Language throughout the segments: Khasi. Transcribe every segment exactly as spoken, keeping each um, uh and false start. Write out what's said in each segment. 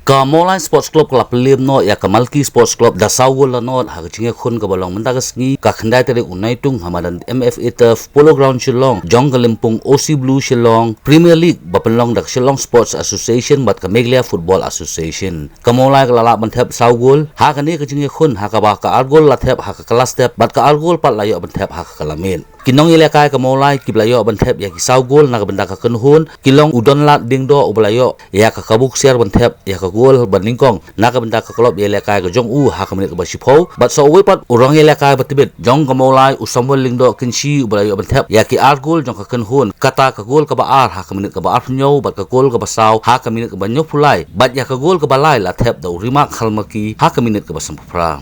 Ka Mawlai Sports Club ka la pynliem noh ïa ka Malki Sports Club da saw gol la nod ha ka jingïakhun kaba long mynta ka sngi ka khyndai tarik u Naitung ha madan M F A Turf, Polo Ground Shillong, jong ka lympung O C Blue Shillong Premier League ba pynlong da ka Shillong Sports Association bad ka Meghalaya Football Association. Ka Mawlai ka la lah ban thep saw gol ha kane ka jingïakhun, ha kaba ka ar gol la thep ha ka kylla step bad ka ar gol pat la ïoh ban thep ha ka kylla miet. Ki nongïalehkai ka Mawlai kiba la ïoh ban thep ïa ki saw gol na ka bynta ka kynhun ki long u Donlad Diengdoh uba la ïoh ïa ka kabu ksiar ban thep ïa ka gol ba nyngkong na ka bynta ka club ïalehkai ka jong u ha ka minit kaba shiphew, bad sa uwei pat u rong ïalehkai ba tbit jong ka Mawlai u Samuel Lyngdoh Kynshi uba la ïoh ban thep ïa ki ar gol jong ka kynhun, kata ka gol kaba ar ha ka minit kaba arphew hynñiew bad ka gol kaba saw ha ka minit kaba hynñiewphew lai, bad ïa ka gol kaba lai la thep da u Rimak Kharlmaki ha ka minit kaba sanphew phra.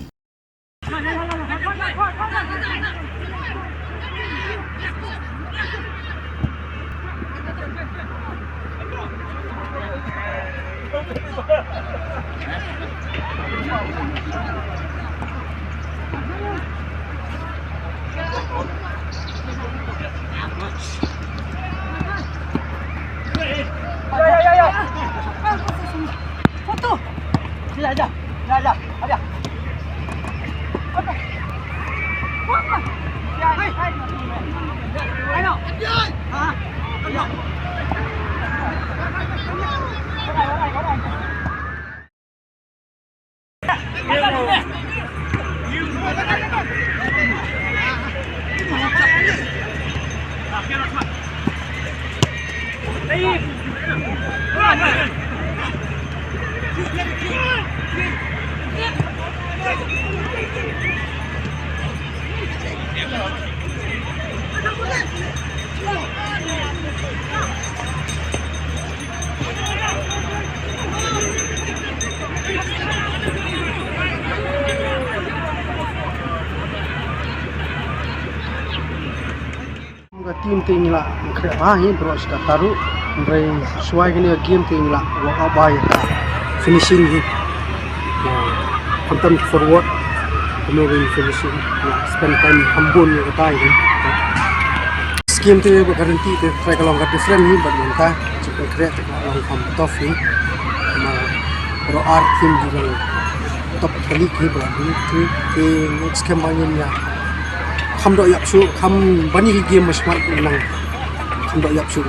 Ka team te ngi la khreh bha hi bro, sha ka taru. Hynrei shuwa kane ka game te ngi la walk out bha ïa ka finishing hi. Khamtam forward, kumno ka finishing, spend time kham bun ïa kata hi. Skim te ba guarantee te try ka long ka different hi, bad mynta jingpynkhreh te ka long kham tough hi. Namar baroh ar team ki long top ka league hi, baroh ar team ki, ki skhem ba ngin ïa kham doh ïap shuh, kham ban ïa ki game ba smat nang kham doh ïap shuh.